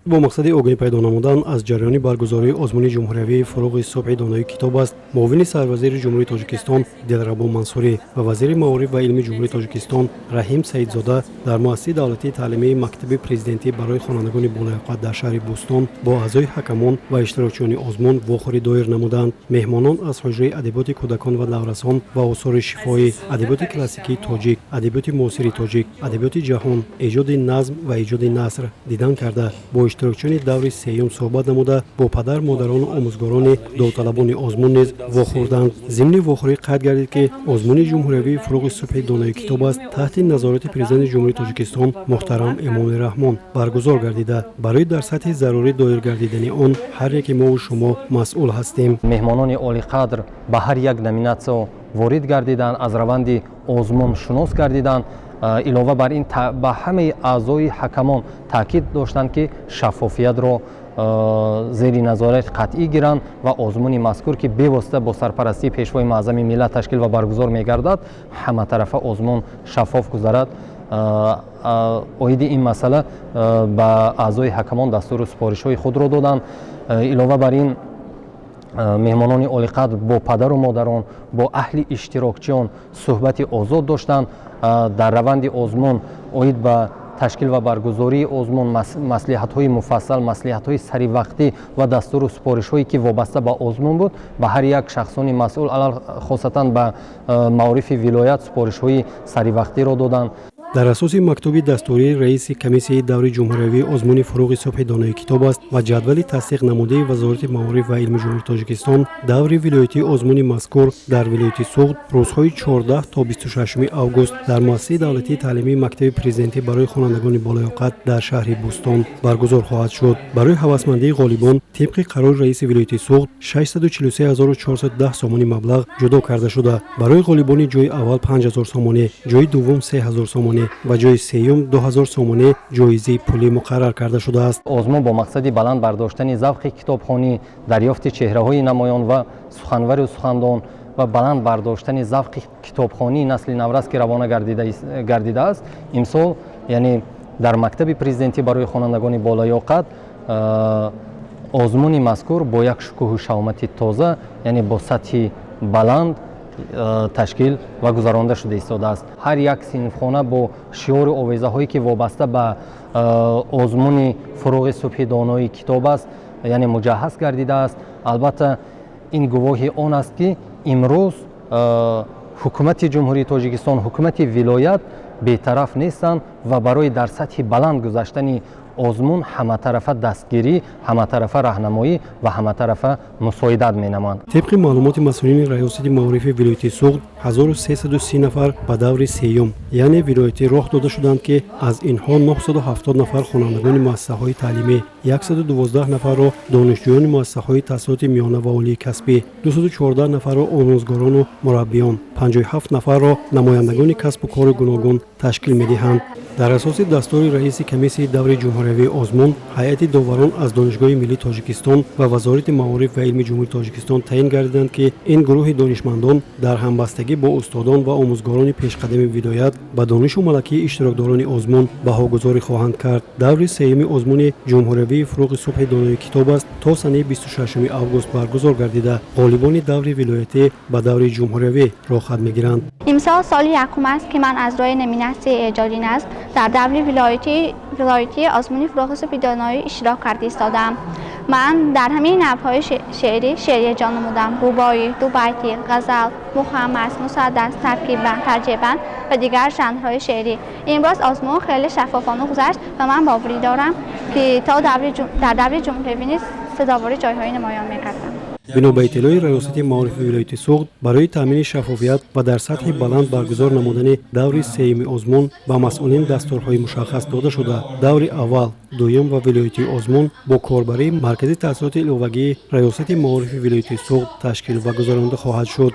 Бо мақсади огоҳӣ пайдо намудан аз ҷараёни баргузории озмуни ҷумҳуриявии «Фуруғи субҳи донои китоб аст», муовини сарвазири Ҷумҳурии Тоҷикистон Дилрабо Мансурӣ ва вазири маориф ва илми Ҷумҳурии Тоҷикистон Раҳим Саидзода дар муассисаи давлатии таълимии мактаби президентӣ барои хонандагони болаёқат дар шаҳри Бӯстон бо аъзои ҳакамон ва иштирокчиёни озмун вохӯрӣ доир намуданд. Меҳмонон аз ҳуҷраи адабиёти кӯдакон ва наврасон ва осори шифоҳӣ, адабиёти классикии тоҷик, адабиёти муосири тоҷик, адабиёти ҷаҳон, эҷоди назм ва эҷоди наср дидан карда, бо иштирокчиёни даври сеюм суҳбат намуда, бо падар, модарону омӯзгорони довталабони озмун низ вохӯрданд. Зимни вохӯрӣ қайд гардид, ки озмуни ҷумҳуриявии «Фуруғи субҳи донои китоб аст» таҳти назорати Президенти Ҷумҳурии Тоҷикистон муҳтарам Эмомалӣ Раҳмон баргузор гардида, барои дар сатҳи зарурӣ доир гардидани он ҳар яке мову шумо масъул ҳастем. Меҳмонони олиқадр ба ҳар як номинатсия ворид гардиданд, аз раванди озмун шунос гардиданд. Илова бар ин, ба ҳамаи аъзои ҳакамон таъкид доштанд, ки шаффофиятро зери назорати қатъӣ гиранд ва озмуни мазкур, ки бевосита бо сарпарастии Пешвои муаззами миллат ташкил ва баргузор мегардад, ҳаматарафа озмун шаффоф гузарад. Оиди ин масъала ба аъзои ҳакамон дастуру супоришҳои худро доданд. Илова бар ин, меҳмонони олиқадр бо падару модарон, бо аҳли иштирокчиён суҳбати озод доштанд. Дар раванди озмун оид ба ташкил ва баргузории озмун маслиҳатҳои муфассал, маслиҳатҳои саривақтӣ ва дастуру супоришҳое, ки вобаста ба озмун буд, ба ҳар як шахсони масъул, хосатан ба маорифи вилоят, супоришҳои саривақтиро доданд. Дар асоси мактуби дастурии раиси комиссияи даври ҷумҳуриявии озмуни «Фуруғи субҳи донои китоб аст» ва ҷадвали тасдиқ намудаи Вазорати маориф ва илми Ҷумҳурии Тоҷикистон, даври вилоятии озмуни мазкур дар вилояти Суғд рӯзҳои 14 то 26 август дар муассисаи давлатии таълимии мактаби президентӣ барои хонандагони болаёқат дар шаҳри Бӯстон баргузор хоҳад шуд. Барои ҳавасмандии ғолибон тибқи қарори раиси вилояти Суғд 643 410 сомонӣ маблағ ҷудо карда шуда, барои ғолибони ҷои аввал 5000 сомонӣ, ҷои дуввум 3000 сомонӣ ва ҷои сеюм 2000 сомонӣ ҷоизаи пулӣ муқаррар карда шудааст. Озмун бо мақсади баланд бардоштани завқи китобхонӣ, дарёфти чеҳраҳои намоён ва суханвару сухандон ва баланд бардоштани завқи китобхонии насли наврас, ки равона гардидааст, имсол, яъне дар мактаби президентӣ барои хонандагони болаёқат озмуни мазкур бо як шукӯҳу шаҳомати тоза, яъне бо сатҳи баланд ташкил ва гузаронда шуда истодааст. Ҳар як синфхона бо шиору овезаҳое, ки вобаста ба озмуни «Фуруғи субҳи донои китоб аст», яъне муҷаҳҳаз гардидааст. Албатта, ин гувоҳи он аст, ки имрӯз ҳукумати Ҷумҳурии Тоҷикистон, ҳукумати вилоят бетараф нестанд ва барои дар сатҳи баланд гузаштани озмун ҳаматарафа дастгирӣ, ҳаматарафа раҳнамоӣ ва ҳаматарафа мусоидат менамоянд. Тибқи маълумоти масъулини Раёсати маорифи вилояти Суғд, 1330 нафар ба даври сеюм, яъне вилоятӣ, роҳ дода шуданд, ки аз инҳо 970 нафар хонандагони муассисаҳои таълимӣ, 112 нафарро донишҷӯёни муассисаҳои таҳсилоти миёна ва олии касбӣ, 214 нафарро омӯзгорону мураббиён, 57 нафарро намояндагони касбу кори гуногун ташкил медиҳанд. Дар асоси дастури раиси комиссияи даври ҷумҳуриявии озмун, ҳайати доварон аз Донишгоҳи миллии Тоҷикистон ва Вазорати маориф ва илми Ҷумҳурии Тоҷикистон таъин гардиданд, ки ин гурӯҳи донишмандон дар ҳамбастагӣ бо устодон ва омӯзгорони пешқадами вилоят ба донишу малакаи иштирокдорони озмун баҳогузорӣ хоҳанд кард. Даври сеюми озмуни ҷумҳуриявии «Фуруғи субҳи донои китоб аст» то санаи 26 август баргузор гардида, ғолибони даври вилоятӣ ба даври ҷумҳуриявӣ роҳхат мегиранд. Имсол соли якум аст, ки ман аз роҳи номинатсияи эҷоди назм дар даври вилоятии озмуни «Фуруғи субҳи доноӣ» иштирок карда истодаам. Ман дар ҳамаи навъҳои шеърӣ шеър эҷод намудам: рубоӣ, дубайтӣ, ғазал, мухаммас, мусаддас, таркиббанд, тарҷеъбанд ва дигар жанрҳои шеърӣ. Имрӯз озмун хеле шаффофона гузашт ва ман боварӣ дорам, ки то дар даври ҷумҳуриявӣ низ сазовори ҷойҳои намоён мегардам. Бино ба иттилои Раёсати маорифи вилояти Суғд, барои таъмини шаффофият ва дар сатҳи баланд баргузор намудани даври сеюми озмун ба масъулин дастурҳои мушаххас дода шуда, даври аввал, дуюм ва вилоятии озмун бо корбарии маркази таҳсилоти иловагии Раёсати маорифи вилояти Суғд ташкил ва гузаронида хоҳад шуд.